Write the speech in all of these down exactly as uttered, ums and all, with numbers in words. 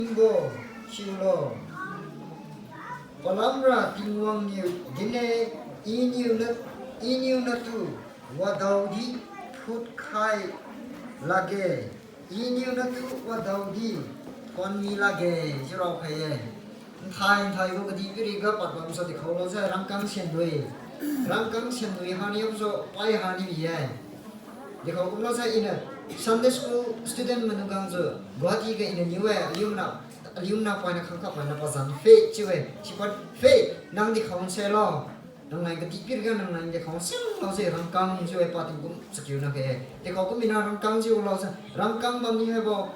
Tingbo, siulo. Palamra Tingwang niu dinne, Iniu na, Iniu natu wadaodi phutkhai lakge, Iniu natu wadaodi thonmi lakge, chiu raokhai-e. Nthai nthaibo kadihpiriga pad bamsa dikhao lojiu rangkang siandui. Rangkang siandui hani amsu pai hani bi-e. Dikhao kumlo sai iniu Sunday school student maidung khangjiu Guwahati ga iniu niu-e, aliu mana, aliu mana paina khangkha paina pazan Faith chiu-e. Sipad Faith, nang dikhao nse lo. Nangleng kadihpiriga nangleng dikhao nse lo se rangkang chiu-e, pa tingkum chakiu nakhe. Dikhao kum mina rangkang chiu lo sai, rangkang bammi haibo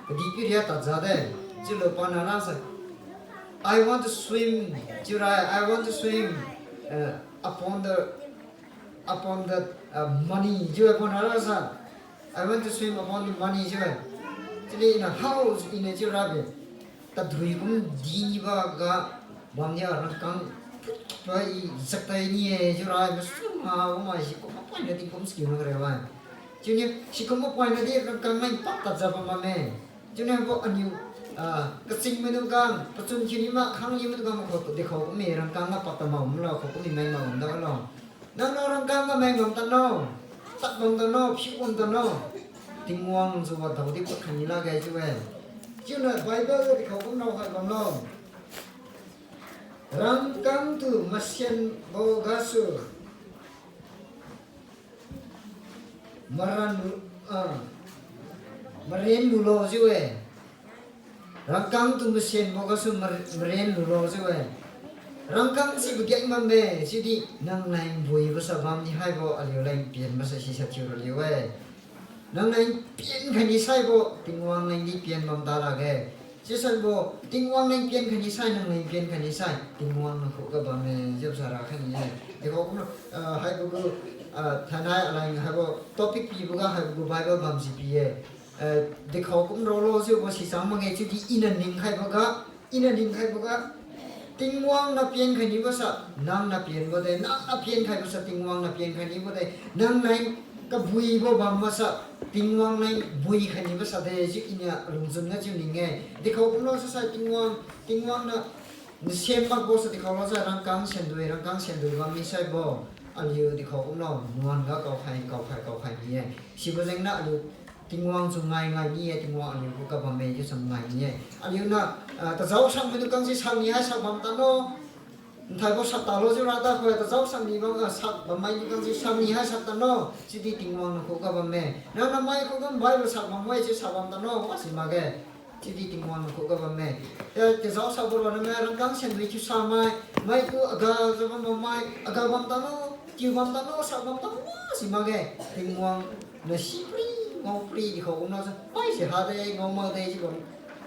kadihpiriga tadjade. Chiulo pana rasa, I want to swim, chiu ra, I want to swim, uh, upon the, upon the, uh, money, chiu-e pana rasa. I want to swim upon the money, chiu-e. Chiudi iniu hao, iniu chiu rabi. Tadui kum diniboga bamniu rangkang phutpa i jaktai ni-e, chiu ra, masu ma, wamai sikum mapaina tingkum chakiu nakrabo. Chiuniu sikum mapaina di rangkang mai pak tadjiu bam bamme. Chiuniu haibo aniu, ah, kaching maidung khang, pachun thiuni ma khang i maidung khang makho dikhao kumme rangkang ga pak tadmao mlo khao kumme mai ma bamdalo. Nangniu rangkang ga mai bam tadlo, tak bam tadlo, phiu bam tadlo. Tingwang jiu wadaodi phutkhai ni lakge chiu-e. Chiuniu Bible ga dikhao kumlo khai bamlo. Rangkang tu masianbo gasu maran lu, ah, maren lulo chiu-e. Rangkang tu masianbo gasu mar-, maren lulo chiu-e. Rangkang sibo geng bamme, chiudi nangleng buibo sa bamni haibo aliuleng pianbo sa sisa thiu raliu-e. Nangleng pian khaini saibo Tingwang lengdi pian bam ta lakge. Sisaibo Tingwang leng pian khaini sai, nangleng pian khaini sai, Tingwang nakhuga bamme, chiubo sa rakhai ni-e. Dikhao kumlo, ah, haibo gu, ah, thainai aleng haibo topic piboga haibo gu Bible bamsi pi-e. Eh, dikhao kum ralo chiubo sichang makge chiudi iniu ningkhaiboga, iniu ningkhaiboga, Tingwang na pian khainibo sa nang na pianbo de, nang na pian khaibo sa Tingwang na pian khainibo de, nangleng kabuibo bam masa Tingwang leng bui khainibo sa de chiu iniu alungchun ga chiu ning-e. Dikhao kumlo sisai Tingwang, Tingwang na nasian makbo sa dikhao lo sai rangkang siandui, rangkang siandui bammi saibo aliu dikhao kumlo nuan ga kaokhai, kaokhai, kaokhai ni-e. Sibo jengniu aliu Tingwang chu ngai ngai ni-e, Tingwang aliu khuga bamme chiu sa ngai ni-e. Aliu niu, ah, tazao sak maidung khang si sak ni hai sak bam tadlo. Nthaibo sak talo chiu ra ta khoi, tazao sak ni bam, ah, sak bammai ni khang si sak ni hai sak tadlo. Chiudi Tingwang nakhuga bamme. Nang namai khuga Bible sak bam-e chiu sak bam tadlo, wasi makge. Chiudi Tingwang nakhuga bamme. Eh, tazao sakbo ronna mai rangkang siandui thiu samai, maitu aga jabam bammai, aga bam tadlo, tiu bam tadlo, sak bam tadlo, wasi makge. Tingwang niu sipri, ngaopri dikhao kumlo sa, maise hade, ngao makde chiu bam,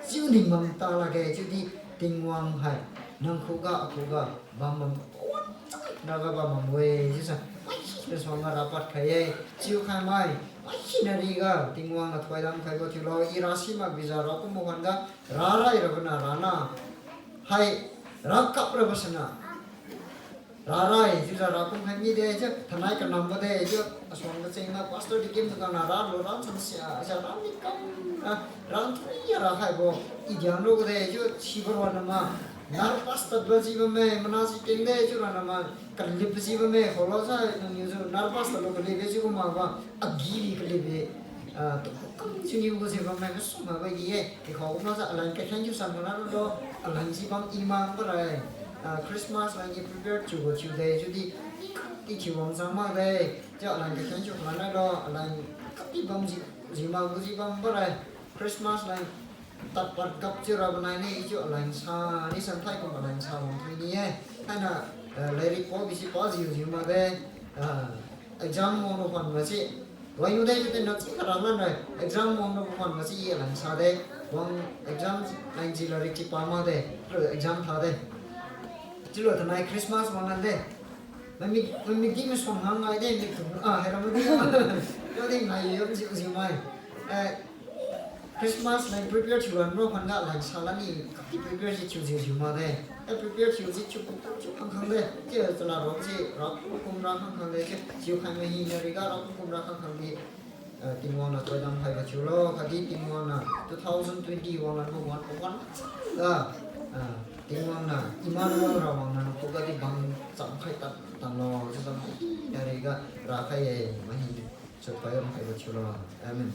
chiu ning bam ta lakge, chiudi Tingwang hai nang khuga, akhuga bam bam, wan chang naga bam bam-e chiusa, maisi nasuangga rapad khai-e, chiu khaimai, maisi nariga Tingwang niu thoidam khaibo thiulo, i rasi makbijiu raokumbo khuangga, rarai rabo na rana, hai, rakap rabo sana. Rarai chiujiu rakum khai mide chiu, thainai kanambo de chiu, asuang kachengna pastor deacon tu kangna ralo, ran chang sia, sia ran ni kam, ah, ran thui ra khaibo, i diang lo de chiu, sibo ronna ma, nervous tadbo ji bamme, mana si keng de chiu ronna ma, kalip ji bamme, kholo sa nangniu jiu nervous tadlo kalip de chiu kuma ba, agi ri kalip de, ah, tu kam chiuniu bo ji bamme, kasum makbo di-e, dikhao kumlo sa, aleng kathen chiu san mana lo, aleng si bam i mak parai, ah, Christmas leng i prepare thiubo thiude chiudi, i thiu wang chang makde, chiu aleng kathen chiu mana lo, aleng kati bam ji, ji makbo ji bam parai, Christmas leng tadpad gap chiu rabo nai ne, i chiu aleng sa, ni san thai kum aleng sa wang thui ni-e, thaina, eh, lairik pao bisi pajiu jiu makde, ah, exam wanglu khuan masi, wanglu de chiu de na chi kara lan rai, exam wanglu khuan masi i aleng sa de, wang exam leng ji lairik chi pa makde, chiulo exam tha de. Chiulo thainai Christmas wang lan de. Mamik, mamik di masuang ngai de, mik tu, ah, haira madi. Chiudi ngai yo jiu jiu mai. Eh, Christmas leng prepare thiu lan ro khuangga leng sa lan ni, kati prepare si thiu jiu jiu makde. Eh, prepare thiu ji thiu kum chiu khang khang de. Chiu chala ro si, rakum kum ra khang khang de. Chiu, chiu khai mai hina riga rakum kum ra khang khang di. ah, Tingwang niu thoidam khaibo thiulo, khatdi Tingwang niu two thousand twenty wanglan bo wan, wan, ah, ah, Tingwang niu, Emmanuel rawang niu nakhuga di bang chamkhai tan, tanlo, chiujiu mai hina riga rakhai-e, mai hi, supai ram khaibo thiulo. Amen.